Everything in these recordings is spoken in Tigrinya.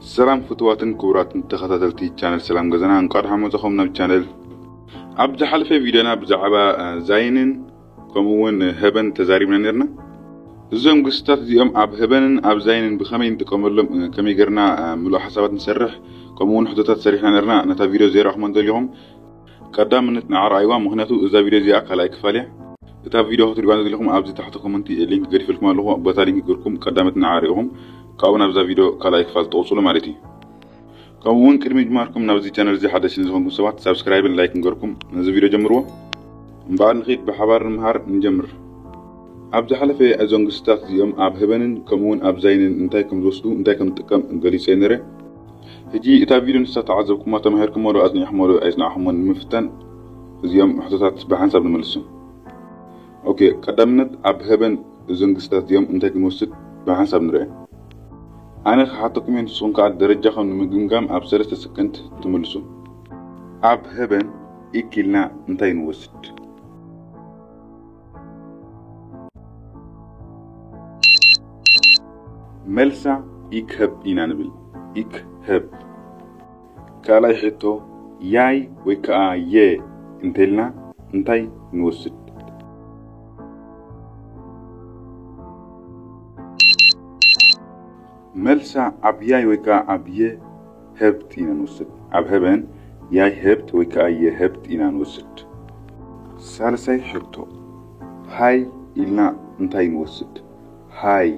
ሰላም ፍትዋትን ክቡራትን ተኸታተልቲ ቻነል ሰላም ገዛና፣ እንቋዕ ደሓን መጻኹም ናብ ቻነል። ኣብ ዝሓለፈ ቪድዮና ብዛዕባ ዛይንን ከምኡ እውን ሀበን ተዛሪብና ነርና። እዞም ግስታት እዚኦም ኣብ ሀበንን ኣብ ዛይንን ብኸመይ ንጥቀመሎም፣ ከመይ ገርና ምሉእ ሓሳባት ንሰርሕ፣ ከምኡ እውን ሕቶታት ሰሪሕና ነርና። ነታ ቪድዮ ዘይረኣኹም እንተሊኹም ቀዳምነት ንዓረኣይዋ፣ ምኽንያቱ እዛ ቪድዮ እዚኣ ካልኣይ ክፋል እያ። እታ ቪድዮ ክትሪእዋ እንተሊኹም ኣብዚ ታሕቲ ኮመንቲ ሊንክ ገዲፈልኩም ኣለኹ። በታ ሊንክ ገርኩም ቀዳመት ንዓረኢኹም ካብኡ ናብዛ ቪድዮ ካልኣይ ክፋል ትቕጽሉ ማለት እዩ። ከምኡ እውን ቅድሚ ጅማርኩም ናብዚ ቻነል እዚ ሓደሽ ንዝኾንኩም ሰባት ሳብስክራይብን ላይክን ገርኩም ነዚ ቪድዮ ጀምርዎ። እምበኣር ንኺድ ብሓባር ንምሃር ንጀምር። ኣብ ዝሓለፈ እዞም ግስታት እዚኦም ኣብ ሀበንን ከምኡ እውን ኣብ ዛይንን እንታይ ከም ዝወስዱ እንታይ ከም ዝጥቀም ገሊጸ ነረ። ሕጂ እታ ቪድዮ ንሳ ተዓዘብኩማ ተማሂርኩሞ ዶ ኣጽኒዕኩሞ ዶ ኣይጽናዕኩሞ ንምፍታን እዚኦም ሕቶታት ብሓንሳብ ንመልሶም። ኦኬ፣ ቀዳምነት ኣብ ሀበን እዞም ግስታት እዚኦም እንታይ ክንወስድ ብሓንሳብ ንርአ። ኣነ ክሓተኩም እየ፣ ንስኹም ከኣ ደረጃኹም ንምግምጋም ኣብ ሰለስተ ሰከንድ ትምልሱ። ኣብ ሀበን ኢክ ኢልና እንታይ ንወስድ? መልሳ ኢክ ሀብ ኢና ንብል። ኢክ ሀብ። ካልኣይ ሕቶ ያይ ወይ ከኣ የ እንተልና እንታይ ንወስድ? መልሳ ኣብ ያይ ወይ ከኣ ኣብ የ ሀብት ኢና ንወስድ። ኣብ ሀበን ያይ ሀብት ወይ ከኣ የ ሀብት ኢና ንወስድ። ሳልሳይ ሕቶ ሃይ ኢልና እንታይ ንወስድ? ሃይ።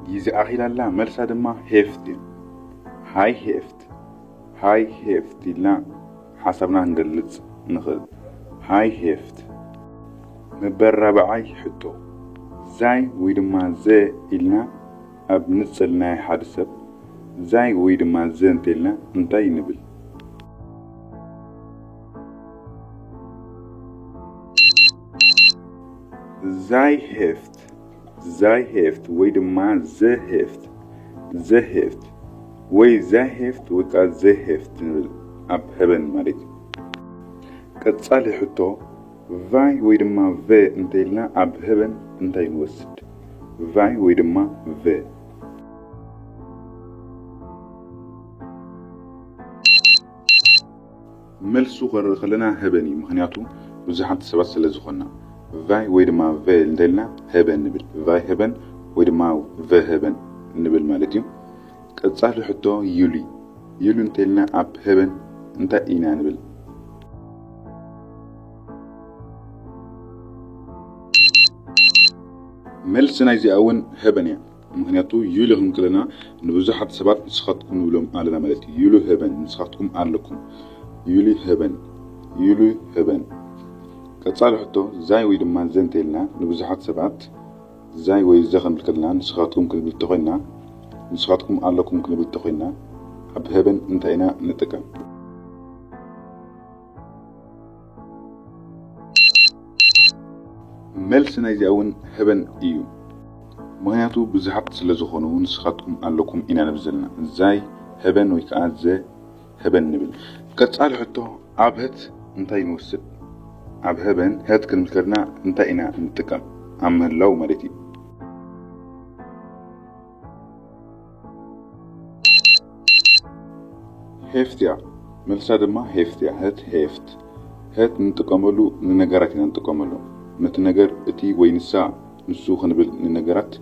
ጊዜ ኣኺላላ፣ መልሳ ድማ ሄፍት እዩ። ሃይ ሄፍት፣ ሃይ ሄፍት ኢልና ሓሳብና ክንገልጽ ንኽእል። ሃይ ሄፍት። መበራብዓይ ሕቶ፣ ዛይ ወይ ድማ ዘ ኢልና ኣብ ንጽል ናይ ሓደ ሰብ ዛይ ወይ ድማ ዘ እንተልና እንታይ ንብል? ዛይ ሄፍት፣ ዛይ ሄፍት ወይ ድማ ዘ ሄፍት፣ ዘ ሄፍት ወይ ዛይ ሄፍት ወይ ከዓ ዘ ሄፍት ንብል ኣብ ሀበን ማለት እዩ። ቀጻሊ ሕቶ፣ ቫይ ወይ ድማ ቨ እንተኢልና ኣብ ሀበን እንታይ ንወስድ? ቫይ ወይ ድማ ቨ። መልሱ ከረኢ ከለና ሀበን እዩ፣ ምኽንያቱ ብዙሓት ሰባት ስለ ዝኾንና። ቫይ ወይ ድማ ቨ እንተኢልና ሀበን ንብል። ቫይ ሀበን ወይ ድማ ቨ ሀበን ንብል ማለት እዩ። ቀጻሊ ሕቶ ዩሊ። ዩሊ እንተኢልና ኣብ ሀበን እንታይ ኢና ንብል? መልሲ ናይዚኣ እውን ሀበን እያ። ምኽንያቱ ዩሊ ክንብል ከለና ንብዙሓት ሰባት ንስኻትኩም ንብሎም ኣለና ማለት እዩ። ዩሊ ሀበን፣ ንስኻትኩም ኣለኩም። ዩሊ ሀበን፣ ዩሊ ሀበን። ቀጻሊ ሕቶ ዛይ ወይ ድማ ዘ እንተኢልና ንብዙሓት ሰባት ዛይ ወይ ዘ ክንብል ከለና ንስኻትኩም ክንብል ተኾይንና፣ ንስኻትኩም ኣለኩም ክንብል ተኾይንና ኣብ ሀበን እንታይ ኢና ንጥቀም? መልሲ ናይዚኣ እውን ሀበን እዩ። ምኽንያቱ ብዙሓት ስለ ዝኾኑ ንስኻትኩም ኣለኩም ኢና ንብል ዘለና። ዛይ ሀበን ወይ ከዓ ዘ ሀበን ንብል። ቀጻሊ ሕቶ ኣብ ሀት እንታይ ንወስድ? ኣብ ሀበን ሀት ክንብል ከለና እንታይ ኢና ንጥቀም? ኣብ ምህላው ማለት እዩ። ሄፍት እያ። መልሳ ድማ ሄፍት እያ። ሀት ሄፍት። ሀት ንጥቀመሉ ንነገራት ኢና ንጥቀመሉ። ነቲ ነገር እቲ ወይ ንሳ ንሱ ክንብል ንነገራት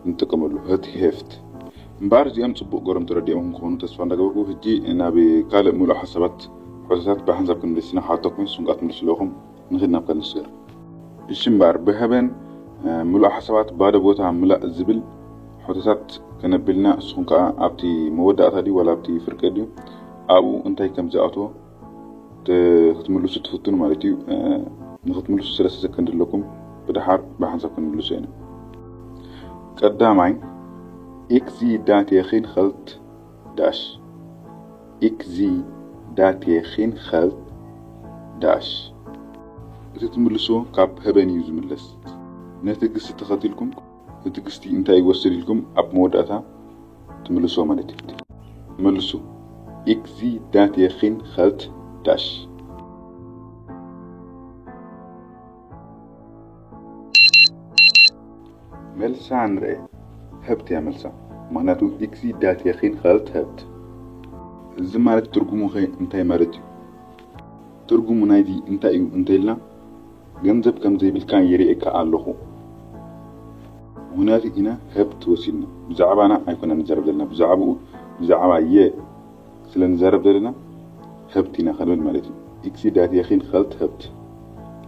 ንጥቀመሉ። ሀት ሄፍት። እምበኣር እዚኦም ጽቡቕ ገሮም ተረዲኦም ክኾኑ ተስፋ እንዳገበርኩ፣ ሕጂ ናብ ካልእ ምሉእ ሓሳባት ሕቶታት ብሓንሳብ ክንምልስ ኢና። ክሓተኩም ንስኹም ከኣ ትምልሱ ኣለኹም። ንኺድ ናብ ካልእ ንስገር። እሺ እምበኣር ብሀበን፣ እ፣ ምሉእ ሓሳባት ባዶ ቦታ ምላእ ዝብል ሕቶታት ከነብልና፣ ንስኹም ከኣ ኣብቲ መወዳእታ ድዩ ዋላ ኣብቲ ፍርቂ ድዩ ኣብኡ እንታይ ከም ዝኣትዎ ት-፣ ክትምልሱ ትፍትኑ ማለት እዩ። እ፣ ንኽትምልሱ ሰለስተ ሰከንድ ኣለኩም። ብድሓር ብሓንሳብ ክንምልሶ ኢና። ቀዳማይ፣ ኢክ ዚ ዳት የኺን ኸልት ዳሽ። ኢክ ዚ ዳት የኺን ኸልት ዳሽ። እቲ ትምልስዎ ካብ ሀበን እዩ ዝምለስ። ነቲ ግሲ ተኸቲልኩም፣ እቲ ግስቲ እንታይ ይወስድ ኢልኩም ኣብ መወዳእታ ትምልስዎ ማለት እዩ። መልሱ፣ ኢክ ዚ ዳት የኺን ኸልት ዳሽ። መልሳ ንርአ። ህብት እያ መልሳ። ምኽንያቱ፣ ik zie dat je geen geld hebt። እዚ ማለት ትርጉሙ ኸ እንታይ ማለት እዩ? ትርጉሙ ናይዚ እንታይ እዩ እንተኢልና፣ ገንዘብ ከም ዘይብልካ ይርእየካ ኣለኹ። ምኽንያቱ ኢና ህብት ወሲድና። ብዛዕባና ኣይኮነን ንዛረብ ዘለና፣ ብዛዕባኡ፣ ብዛዕባ የ ስለ ንዛረብ ዘለና፣ ህብት ኢና ክንብል ማለት እዩ። Ik zie dat je geen geld hebt።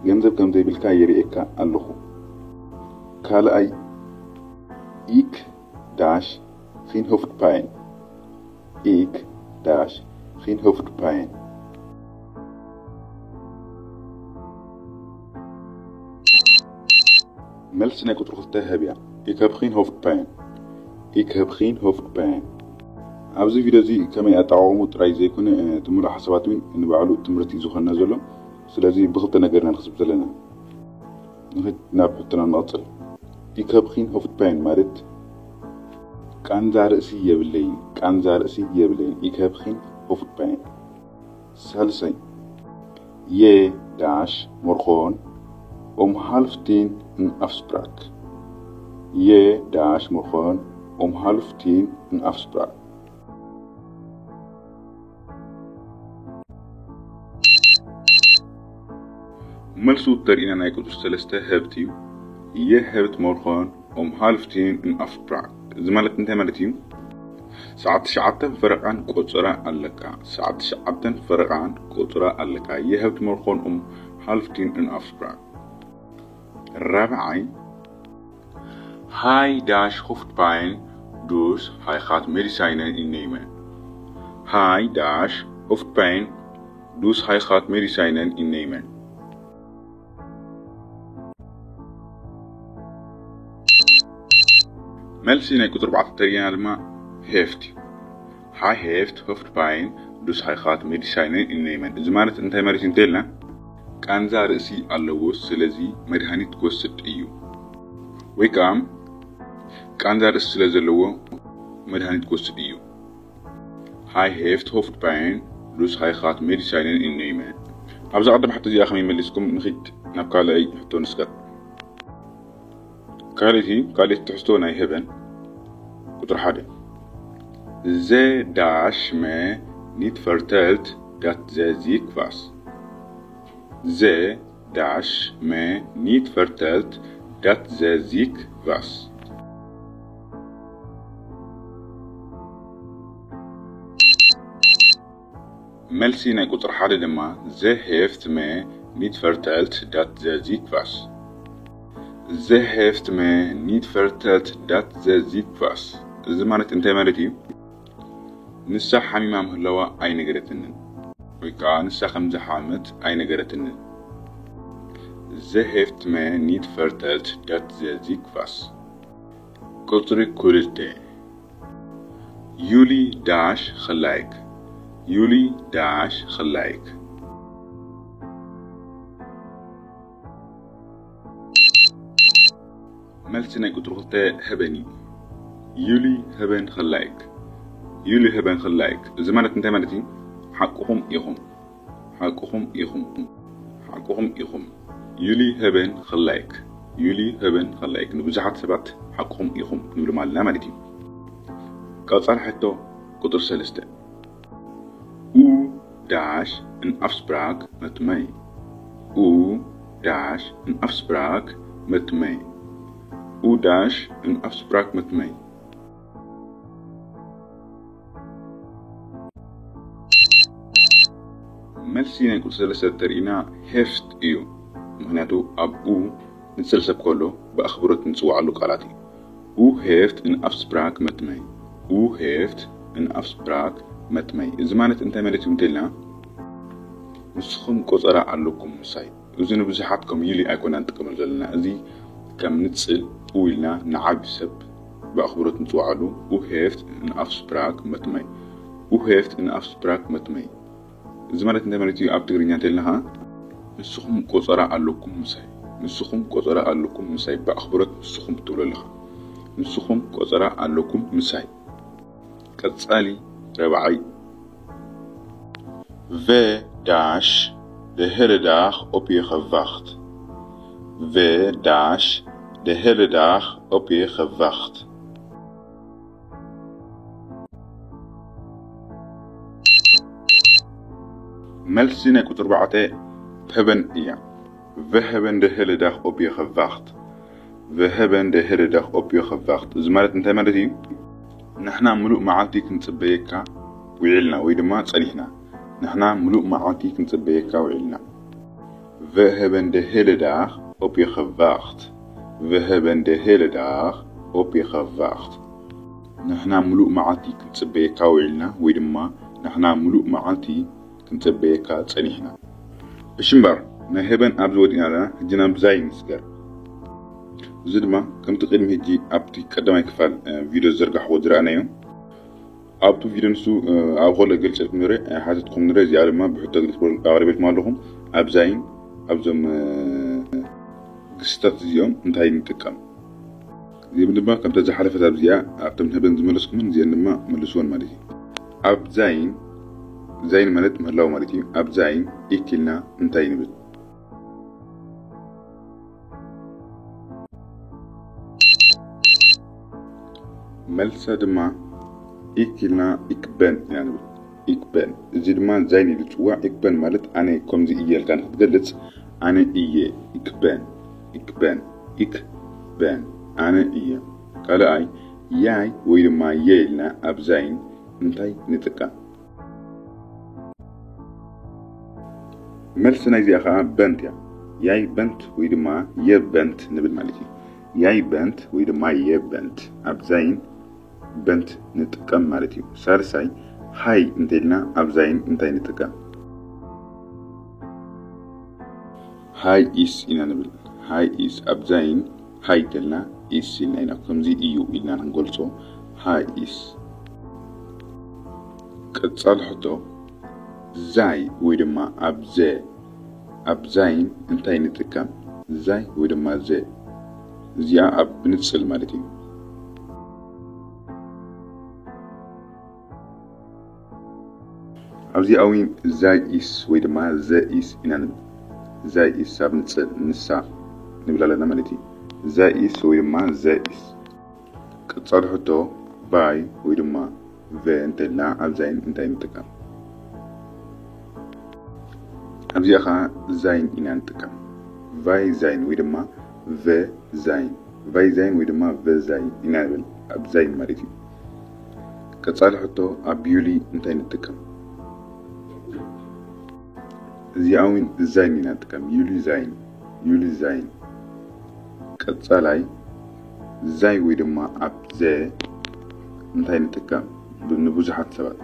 ገንዘብ ከም ዘይብልካ ይርእየካ ኣለኹ። ካልኣይ፣ ik dash geen hoofdpijn. Ik dash geen hoofdpijn. መልሲ ናይ ቁጽሪ ክልተ ህብ እያ። Ik heb geen hoofdpijn. Ik heb geen hoofdpijn. ኣብዚ ቪድዮ እዚ ከመይ ኣጠቓቕሙ ጥራይ ዘይኮነ፣ እቲ ምሉእ ሓሳባት እውን ንባዕሉ ትምህርቲ እዩ ዝኾንና ዘሎ። ስለዚ ብኽልተ ነገር ኢና ንኽስብ ዘለና። ንኽድ ናብ ሕቶና ንቐጽል። Ik heb geen hoofdpijn ማለት ቃንዛ ርእሲ የብለይን፣ ቃንዛ ርእሲ የብለይን። Ik heb geen hoofdpijn. ሳልሳይ፣ je dash morgen om half tien een afspraak. Je dash morgen om half tien een afspraak. መልሱ ተርእይና ናይ ቁጽሪ ሰለስተ ህብት እዩ። Je hebt morgen om half tien een afspraak. እዚ ማለት እንታይ ማለት እዩ? ሰዓት ትሽዓተን ፈረቓን ቆጸራ ኣለካ። ሰዓት ትሽዓተን ፈረቓን ቆጸራ ኣለካ። Je hebt morgen om half tien een afspraak. ራብዓይ፣ hij dash hoofdpijn, dus hij gaat medicijnen innemen. Hij dash hoofdpijn, dus hij gaat medicijnen innemen. መልሲ ናይ ቁጽሪ ኣርባዕተ ተርእየና ድማ heeft እዩ። Hij heeft hoofdpijn, dus hij gaat medicijnen innemen. እዚ ማለት እንታይ ማለት እዩ እንተልና፣ ቃንዛ ርእሲ ኣለዎ፣ ስለዚ መድሃኒት ክወስድ እዩ። ወይ ከዓ ቃንዛ ርእሲ ስለ ዘለዎ መድሃኒት ክወስድ እዩ። Hij heeft hoofdpijn, dus hij gaat medicijnen innemen. ኣብዛ ቀዳማይ ሕቶ እዚኣ ከመይ መሊስኩም? ንኺድ ናብ ካልኣይ ሕቶ ንስገር። ካልእቲ፣ ካልእቲ ትሕዝቶ ናይ ህበን ቁጽሪ ሓደ። Ze dash me niet verteld dat ze ziek was. Ze dash me niet verteld dat ze ziek was. መልሲ ናይ ቁጽሪ ሓደ ድማ፣ ze heeft me niet verteld dat ze ziek was. Ze heeft me niet verteld dat ze ziek was. እዚ ማለት እንታይ ማለት እዩ? ንሳ ሓሚማ ምህላዋ ኣይነገረትንን፣ ወይ ከዓ ንሳ ከም ዝሓመት ኣይነገረትንን። Ze heeft me niet verteld dat ze ziek was. ቁጽሪ ክልተ። Jullie dash gelijk. Jullie dash gelijk. መልሲ ናይ ቁጽሪ ክልተ ህበን እዩ። Jullie hebben gelijk. Jullie hebben gelijk. እዚ ማለት እንታይ ማለት እዩ? ሓቅኹም ኢኹም። ሓቅኹም ኢኹም። ሓቅኹም ኢኹም። Jullie hebben gelijk. Jullie hebben gelijk. ንብዙሓት ሰባት ሓቅኹም ኢኹም ንብሎም ኣለና ማለት እዩ። ቀጻሊ ሕቶ ቁጽሪ ሰለስተ። U dash een afspraak met mij. U dash een afspraak met mij. U dash een afspraak met mij. መልሲ ናይ ቁጽሪ ሰለስተ ተርእይና heeft እዩ። ምኽንያቱ ኣብ u ንጽል ሰብ ከሎ ብኣኽብሮት ንጽውዓሉ ቃላት እዩ። U heeft een afspraak met mij. U heeft een afspraak met mij. እዚ ማለት እንታይ ማለት እዩ እንተልና፣ ንስኹም ቆጸራ ኣለኩም ምሳይ። እዚ ንብዙሓት ከም jullie ኣይኮና ንጥቀመሉ ዘለና። እዚ ከም ንጽል u ኢልና ንዓቢ ሰብ ብኣኽብሮት ንጽውዓሉ። U heeft een afspraak met mij. U heeft een afspraak met mij. እዚ ማለት እንታይ ማለት እዩ? ኣብ ትግርኛ እንተልና ኸዓ ንስኹም ቆጸራ ኣለኩም ምሳይ። ንስኹም ቆጸራ ኣለኩም ምሳይ። ብኣኽብሮት ንስኹም ትብሎ ኣለኻ። ንስኹም ቆጸራ ኣለኩም ምሳይ። ቀጻሊ ረብዓይ። We dash de hele dag op je gewacht. We dash de hele dag op je gewacht. መልሲ ናይ ቁጽሪ ኣርባዕተ ብ hebben እያ። We hebben de hele dag op je gewacht. We hebben de hele dag op je gewacht። እዚ ማለት እንታይ ማለት እዩ? ንሕና ምሉእ መዓልቲ ክንጽበየካ ውዒልና ወይ ድማ ጸኒሕና። ንሕና ምሉእ መዓልቲ ክንጽበየካ ውዒልና። We hebben de hele dag op je gewacht. We hebben de hele dag op je gewacht. ንሕና ምሉእ መዓልቲ ክንጽበየካ ውዒልና ወይ ድማ ንሕና ምሉእ መዓልቲ ክንጽበየካ ጸኒሕና። እሺ እምበር፣ ናይ hebben ኣብዚ ወዲእና ኣለና። ሕጂ ናብ ዛይን ንስገር። እዚ ድማ ከምቲ ቅድሚ ሕጂ ኣብቲ ቀዳማይ ክፋል፣ እ፣ ቪድዮ ዝዘርጋሕዎ ዝረኣናዮ፣ ኣብቱ ቪድዮ ንሱ፣ እ፣ ኣብ ከሎ ገልጸልኩም ነይረ፣ እ፣ ሓተትኩም ነይረ። እዚኣ ድማ ብሕቶ ግልጽ ኣቕሪበልኩም ኣለኹም። ኣብ ዛይን ኣብዞም፣ እ፣ ግስታት እዚኦም እንታይ ንጥቀም? እዚኦም ድማ ከምታ ዝሓለፈት ኣብዚኣ ኣብቶም ንህበን ዝመለስኩምን እዚአን ድማ መልስወን ማለት እዩ። ኣብ ዛይን፣ ዛይን ማለት ምህላው ማለት እዩ። ኣብ ዛይን ኢክ ኢልና እንታይ ንብል? መልሳ ድማ ኢክ ኢልና ኢክ በን ኢና ንብል። ኢክ በን። እዚ ድማ ዛይን ኢሉ ዝጽዋዕ። ኢክ በን ማለት ኣነ ከምዚ እየ ኢልካ ንክትገልጽ፣ ኣነ እየ። ኢክ በን፣ ኢክ በን፣ ኢክ በን፣ ኣነ እየ። ካልኣይ፣ ያይ ወይ ድማ የ ኢልና ኣብ ዛይን እንታይ ንጥቀም? መልሲ ናይዚኣ ኸዓ በንት እያ። ያይ በንት ወይ ድማ የ በንት ንብል ማለት እዩ። ያይ በንት ወይ ድማ የ በንት ኣብ ዛይን በንት ንጥቀም ማለት እዩ። ሳልሳይ፣ ሃይ እንተኢልና ኣብ ዛይን እንታይ ንጥቀም? ሃይ ኢስ ኢና ንብል። ሃይ ኢስ ኣብ ዛይን ሃይ እንተልና ኢስ ኢልና ኢና፣ ከምዚ እዩ ኢልና ንገልጾ። ሃይ ኢስ። ቀጻሊ ሕቶ፣ ዛይ ወይ ድማ ኣብ ዘ፣ ኣብ ዛይን እንታይ ንጥቀም? ዛይ ወይ ድማ ዘ። እዚኣ ኣብ ብንጽል ማለት እዩ። ኣብዚኣ እውን ዛይ ኢስ ወይ ድማ ዘ ኢስ ኢና ንብል። ዛይ ኢስ ኣብ ንጽል ንሳ ንብል ኣለና ማለት እዩ። ዛይ ኢስ ወይ ድማ ዘ ኢስ። ቀጻሊ ሕቶ፣ ቫይ ወይ ድማ ቨ እንተልና ኣብ ዛይን እንታይ ንጥቀም? ኣብዚኣ ኸዓ ዛይን ኢና ንጥቀም። ቫይ ዛይን ወይ ድማ ቨ ዛይን። ቫይ ዛይን ወይ ድማ ቨ ዛይን ኢና ንብል ኣብ ዛይን ማለት እዩ። ቀጻሊ ሕቶ፣ ኣብ ዩሊ እንታይ ንጥቀም? እዚኣ እውን ዛይን ኢና ንጥቀም። ዩሊ ዛይን፣ ዩሊ ዛይን። ቀጻላይ፣ ዛይ ወይ ድማ ኣብ ዘ እንታይ ንጥቀም? ብ-፣ ንብዙሓት ሰባት።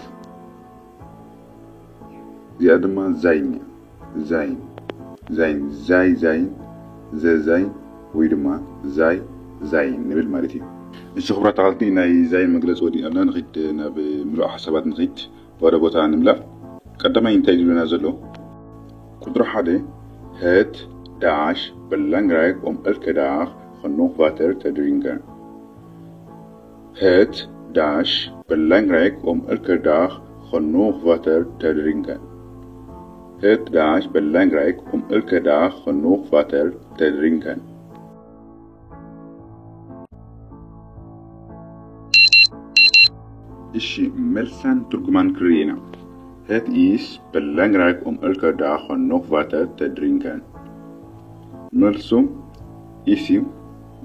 እዚኣ ድማ ዛይን እያ። ዛይን፣ ዛይን፣ ዛይ ዛይን፣ ዘ ዛይን ወይ ድማ ዛይ ዛይን ንብል ማለት እዩ። እሺ፣ ክቡራት ተኸታተልቲ፣ ናይ ዛይን መግለጺ ወዲእና ኣለና። ንኺድ ናብ ምሉእ ሓሳባት ንኺድ። ወደ ቦታ ንምለፍ። ቀዳማይ እንታይ ዝብለና ዘሎ? ቁጽሪ ሓደ፣ het dash belangrijk om elke dag genoeg water te drinken. Het dash belangrijk om elke dag genoeg water te drinken. Het dash belangrijk om elke dag genoeg water te drinken. እሺ፣ መልሳን ትርጉማን ክርኢ ኢና። Het is belangrijk om elke dag genoeg water te drinken. መልሱ ኢስ እዩ።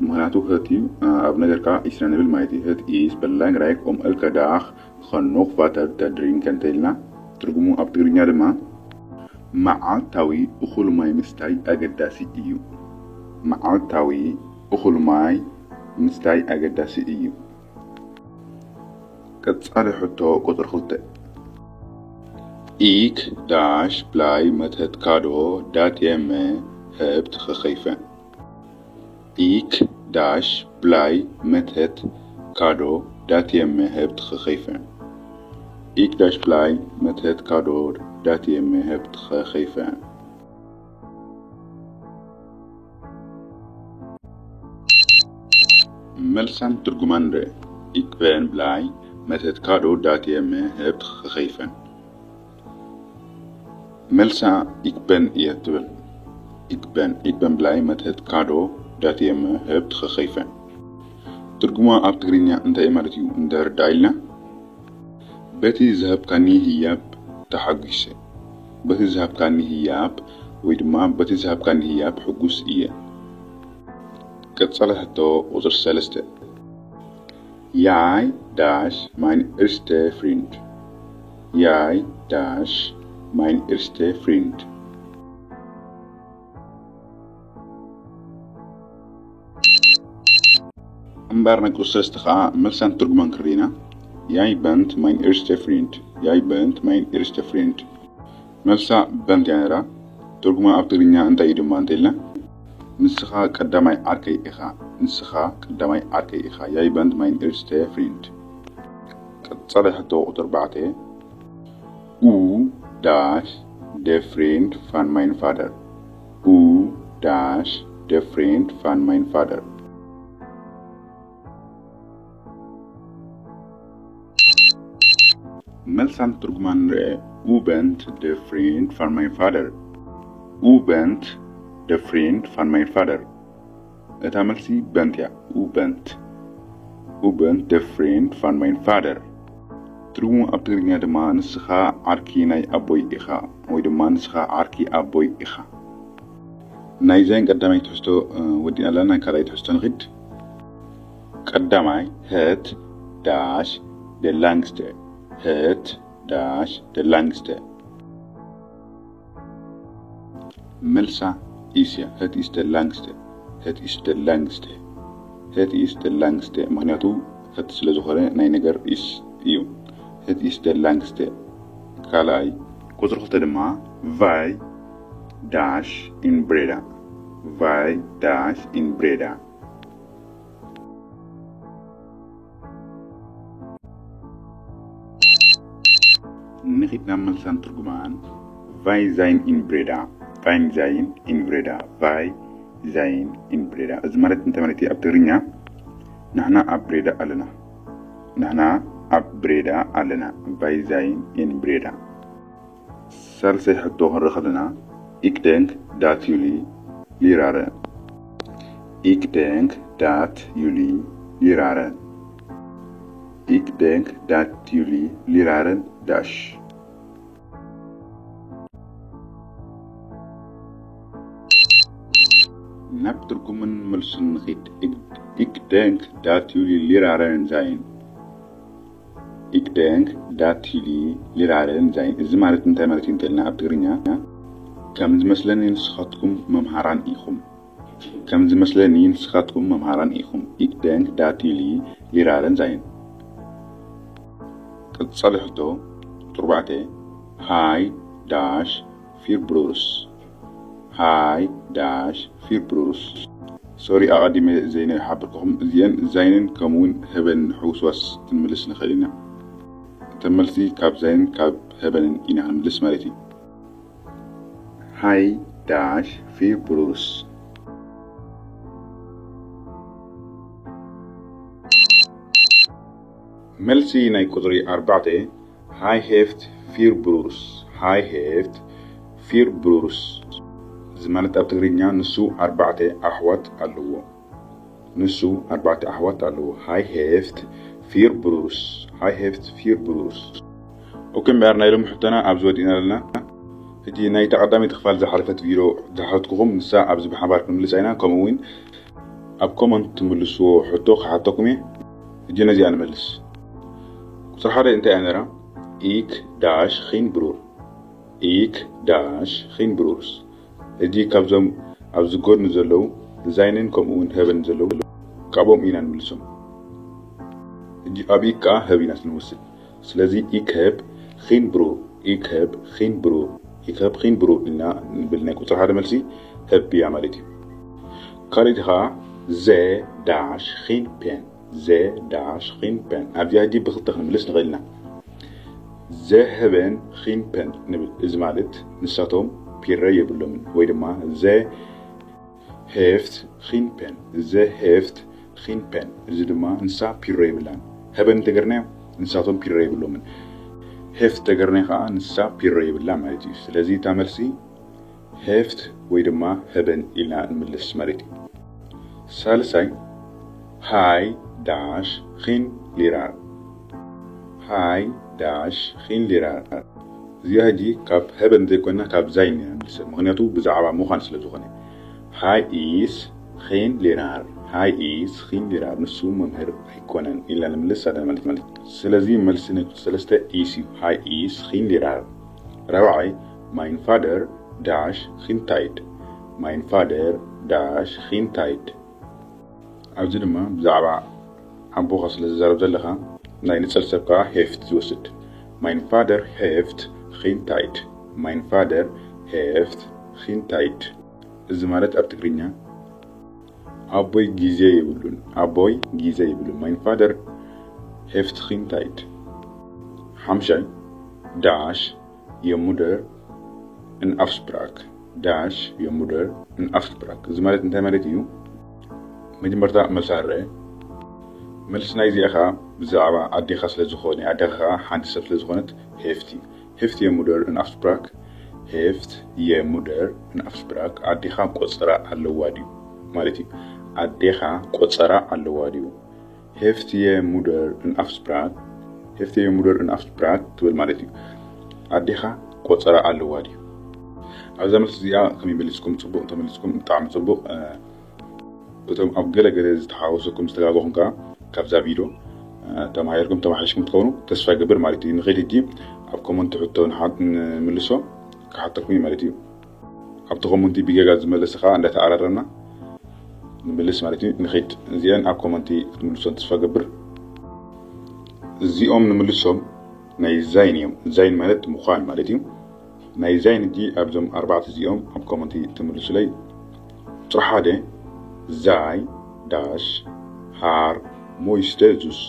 ምኽንያቱ het እዩ፣ ኣብ ነገር ከዓ ኢስና ንብል ማለት እዩ። Het is belangrijk om elke dag genoeg water te drinken እንተኢልና፣ ትርጉሙ ኣብ ትግርኛ ድማ መዓልታዊ እኹል ማይ ምስታይ ኣገዳሲ እዩ። መዓልታዊ እኹል ማይ ምስታይ ኣገዳሲ እዩ። ቀጻሊ ሕቶ ቁጽሪ ክልተ። Ik dash blij met het cadeau dat je me hebt gegeven. Ik dash blij met het cadeau dat je me hebt gegeven. Ik dash blij met het cadeau dat je me hebt gegeven. መልሳን ትርጉማን ረ። Ik ben blij met het cadeau dat je me hebt gegeven. መልሳ ik ben እየ ትብል። Ik ben, ik ben blij met het cadeau ዳት የመ ህብት ኸኸይፈ። ትርጉማ ኣብ ትግርኛ እንታይ ማለት እዩ እንተርዳ ኢልና፣ በቲ ዝሃብካኒ ህያብ ተሓጒሰ። በቲ ዝሃብካኒ ህያብ ወይ ድማ በቲ ዝሃብካኒ ህያብ ሕጉስ እየ። ቀጻሊ ሕቶ ቁጽሪ ሰለስተ። Jij dash mijn eerste vriend. Jij dash mijn eerste vriend. እምበር ናይ ቁጽሪ ሰለስተ ኸዓ መልሳን ትርጉማን ክርኢና። Jij bent mijn eerste vriend. Jij bent mijn eerste vriend. መልሳ በንት እያ ነይራ። ትርጉማ ኣብ ትግርኛ እንታይ እዩ ድማ እንተኢልና፣ ንስኻ ቀዳማይ ዓርከይ ኢኻ። ንስኻ ቀዳማይ ዓርከይ ኢኻ። Jij bent mijn eerste vriend. ቀጻሊ ሕቶ ቁጽሪ ኣርባዕተ። Hoe dash de vriend van mijn vader? Hoe dash de vriend van mijn vader? መልሳን ትርጉማን ንርአ። U bent de vriend van mijn vader. U bent de vriend van mijn vader. እታ መልሲ በንት እያ። U bent. U bent de vriend van mijn vader. ትርጉሙ ኣብ ትግርኛ ድማ ንስኻ ዓርኪ ናይ ኣቦይ ኢኻ ወይ ድማ ንስኻ ዓርኪ ኣቦይ ኢኻ። ናይ ዛይን ቀዳማይ ትሕዝቶ ወዲእና ኣለና። ናይ ካልኣይ ትሕዝቶ ንኺድ። ቀዳማይ፣ het dash de langste. Het dash de langste. መልሳ ኢስ እያ። Het is de langste. Het is de langste. Het is de langste. ምኽንያቱ het ስለ ዝኾነ ናይ ነገር ኢስ እዩ። Het is de langste. ካልኣይ፣ ቁጽሪ ክልተ ድማ፣ Wij dash in Breda. Wij dash in Breda. ንኺድ ናብ መልሳን ትርጉማን። Wij zijn in Breda. Wij zijn in Breda. Wij zijn in Breda. እዚ ማለት እንታይ ማለት እዩ ኣብ ትግርኛ? ንሕና ኣብ ብሬዳ ኣለና። ንሕና ኣብ ብሬዳ ኣለና። Wij zijn in Breda. ሳልሰይ ሕቶ ክንርኢ ከለና፣ Ik denk dat jullie leraren. Ik denk dat jullie leraren. Ik denk dat jullie leraren dash. ናብ ትርጉምን መልሱን ንኺድ። Ik, ik denk dat jullie leraren zijn. Ik denk dat jullie leraren zijn. እዚ ማለት እንታይ ማለት እዩ እንተልና ኣብ ትግርኛ፣ ከም ዝመስለኒ ንስኻትኩም መምሃራን ኢኹም። ከም ዝመስለኒ ንስኻትኩም መምሃራን ኢኹም። Ik denk dat jullie leraren zijn. ቀጻሊ ሕቶ ቁጽሪ ኣርባዕተ። Hij dash vier broers. Hij dash vier broers. ሶሪ፣ ኣቐዲመ ዘይነ ሓበርኩኹም። እዚአን ዛይንን ከምኡ እውን ህበን ሕውስዋስ ክንምልስ ንኽእል ኢና። እተን መልሲ ካብ ዛይንን ካብ ህበንን ኢና ክንምልስ ማለት እዩ። Hij dash vier broers. መልሲ ናይ ቁጽሪ ኣርባዕተ። Hij heeft vier broers. Hij heeft vier broers. እዚ ማለት ኣብ ትግርኛ ንሱ ኣርባዕተ ኣሕዋት ኣለዎ። ንሱ ኣርባዕተ ኣሕዋት ኣለዎ። Hij heeft vier broers. Hij heeft vier broers. ኦኬ፣ እምበኣር ናይ ሎሚ ሕቶና ኣብዚ ወዲእና ኣለና። ሕጂ ናይታ ቀዳመይቲ ክፋል ዝሓለፈት ቪድዮ ዝሓተትኩኹም ንሳ ኣብዚ ብሓባር ክንምልሳ ኢና። ከምኡ እውን ኣብ ኮመንት ትምልስዎ ሕቶ ክሓተኩም እየ። ሕጂ ነዚኣ ንመልስ። ቁጽሪ ሓደ እንታይ እያ ነራ? Ik dash geen broer. Ik dash geen broers. ሕጂ ካብዞም ኣብዚ ጎድኒ ዘለዉ ዛይንን ከምኡ እውን ህበን ዘለዉ ካብኦም ኢና ንምልሶም። ሕጂ ኣብ ኢክ ከዓ ህብ ኢና ንወስድ። ስለዚ ik heb geen broer. Ik heb geen broer. Ik heb geen broer ኢልና ንብል። ናይ ቁጽሪ ሓደ መልሲ ህብ እያ ማለት እዩ። ካልኣይቲ ከዓ ze dash geen pen. Ze dash geen pen. ኣብዚኣ ሕጂ ብኽልተ ክንምልስ ንኽእል ኢና። Ze hebben geen pen ንብል። እዚ ማለት ንሳቶም ፒረ የብሎምን ወይ ድማ ze heeft geen pen. Ze heeft geen pen። እዚ ድማ ንሳ ፒሮ የብላን። Hebben እንተገርናዮ ንሳቶም ፒሮ የብሎምን። Heeft እንተገርናዮ ከዓ ንሳ ፒሮ የብላ ማለት እዩ። ስለዚ እታ መልሲ heeft ወይ ድማ hebben ኢልና ንምልስ ማለት እዩ። ሳልሳይ፣ ሃይ ዳሽ ኺን ሊራር። ሃይ ዳሽ ኺን ሊራር። እዚኣ ሕጂ ካብ ሀበን ዘይኮና ካብ ዛይን ኢና ንምልስ፣ ምኽንያቱ ብዛዕባ ምዃን ስለ ዝኾነ። ሃይ ኢስ ኺን ሊራር። ሃይ ኢስ ኺን ሊራር። ንሱ መምህር ኣይኮነን ኢልና ንምልስ ኣለ ማለት ማለት። ስለዚ መልሲ ናይ ቁጽሪ ሰለስተ ኢስ እዩ። ሃይ ኢስ ኺን ሊራር። ራብዓይ፣ ማይን ፋደር ዳሽ ኺን ታይድ። ማይን ፋደር ዳሽ ኺን ታይድ። ኣብዚ ድማ ብዛዕባ ኣቦኻ ስለ ዝዛረብ ዘለኻ፣ ናይ ንጸል ሰብ ከኣ ሄፍት ዝወስድ። ማይን ፋደር ሄፍት ኺን ታይድ። ማይን ፋደር ሄፍት ኺን ታይድ። እዚ ማለት ኣብ ትግርኛ፣ ኣቦይ ግዜ የብሉን። ኣቦይ ግዜ የብሉን። ማይን ፋደር ሄፍት ኺን ታይድ። ሓምሻይ፣ ዳሽ የሙደር ን ኣፍስፕራክ። ዳሽ የሙደር ን ኣፍስፕራክ። እዚ ማለት እንታይ ማለት እዩ? መጀመርታ መልሲ ኣረአ። መልሲ ናይ እዚኣ ኸዓ ብዛዕባ ኣዴኻ ስለ ዝኾነ፣ ኣዴኻ ኸዓ ሓንቲ ሰብ ስለ ዝኾነት ሄፍቲ። ሄፍቲ የሙደር ን ኣፍስፕራክ። ሄፍት የሙደር ን ኣፍስፕራክ። ኣዴኻ ቆጸራ ኣለዋ ድዩ ማለት እዩ። ኣዴኻ ቆጸራ ኣለዋ ድዩ? ሄፍት የሙደር ን ኣፍስፕራክ። ሄፍት የሙደር ን ኣፍስፕራክ ትብል ማለት እዩ። ኣዴኻ ቆጸራ ኣለዋ ድዩ? ኣብዛ መልሲ እዚኣ ከመይ መሊስኩም? ጽቡቕ እንተመሊስኩም ብጣዕሚ ጽቡቕ። እ፣ እቶም ኣብ ገለ ገለ ዝተሓወሰኩም ዝተጋገኹም ከኣ ካብዛ ቪድዮ፣ እ፣ ተማሂርኩም ተማሓይሽኩም ትኸውን ተስፋ ይገብር ማለት እዩ። ንኸይድ ሕጂ ኣብ ኮመንቲ ሕቶ ንሓ-፣ ንምልሶ ክሓተኩም እዩ ማለት እዩ። ኣብቲ ኮመንቲ ብጌጋ ዝመለሰ ከኣ እንዳተኣራረምና ንምልስ ማለት እዩ። ንኸይድ እዚአን ኣብ ኮመንቲ ክትምልሶን ተስፋ ገብር። እዚኦም ንምልሶም ናይ ዛይን እዮም። ዛይን ማለት ምዃን ማለት እዩ። ናይ ዛይን ሕጂ ኣብዞም ኣርባዕተ እዚኦም ኣብ ኮመንቲ ትምልሱለይ። ቁጽሪ ሓደ፣ ዛይ ዳሽ ሃር ሞይስተ ዙስ።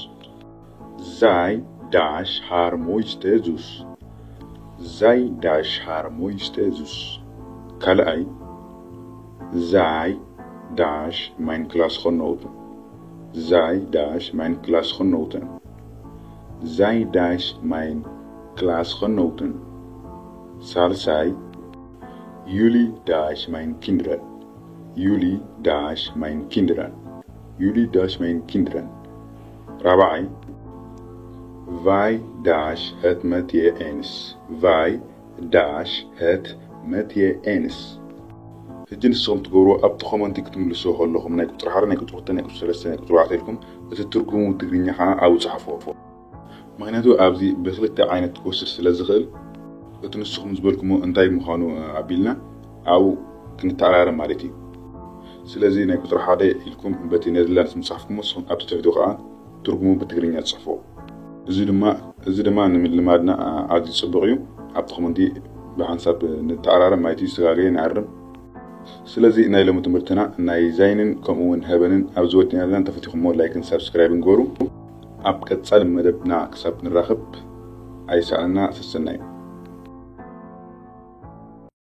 ዛይ ዳሽ ሃር ሞይስተ ዙስ። ዛይ ዳሽ ሃር ሞይስተ ዙስ። ካልኣይ፣ ዛይ ዳሽ ማይን ክላስ ኸኖውትን። ዛይ ዳሽ ማይን ክላስ ኸኖውትን። ዛይ ዳሽ ማይን ክላስ ኸኖውትን። ሳልሳይ፣ ዩሊ ዳሽ ማይን ኪንድረን። ዩሊ ዳሽ ማይን ኪንድረን። ዩሊ ዳሽ ማይን ኪንድረን። ራብዓይ፣ ቫይ ዳሽ ሀት መት የ ኤንስ። ቫይ ዳሽ ሀት መት የ ኤንስ። ሕጂ ንስኹም ትገብርዎ ኣብቲ ኮመንቲ ክትምልስዎ ከለኹም ናይ ቁጽሪ ሓደ፣ ናይ ቁጽሪ ክልተ፣ ናይ ቁጽሪ ሰለስተ፣ ናይ ቁጽሪ ኣርባዕተ ኢልኩም እቲ ትርጉሙ ትግርኛ ኸዓ ኣብኡ ጸሓፍዎ። ምኽንያቱ ኣብዚ ብክልተ ዓይነት ክወስድ ስለ ዝኽእል እቲ ንስኹም ዝበልኩሞ እንታይ ምዃኑ ኣቢልና ኣብኡ ክንተኣራረም ማለት እዩ። ስለዚ ናይ ቁጽሪ ሓደ ኢልኩም በቲ ኔዘርላንድስ ምጻሕፍኩሞ ንስኹም ኣብቲ ትሕቱ ኸዓ ትርጉሙ ብትግርኛ ጽሕፎ። እዚ ድማ፣ እዚ ድማ ንምልማድና ኣዝዩ ጽቡቕ እዩ። ኣብቲ ኮመንቲ ብሓንሳብ ንተኣራረም ማለት እዩ፣ ዝተጋገየ ንኣርም። ስለዚ ናይ ሎሚ ትምህርትና ናይ ዛይንን ከምኡ እውን ሀበንን ኣብዚ ወዲእና ኣለና። እንተፈቲኹሞ ላይክን ሳብስክራይብን ግበሩ። ኣብ ቀጻሊ መደብና ክሳብ ንራኸብ ኣይሰኣንና፣ ሰሰናዩ።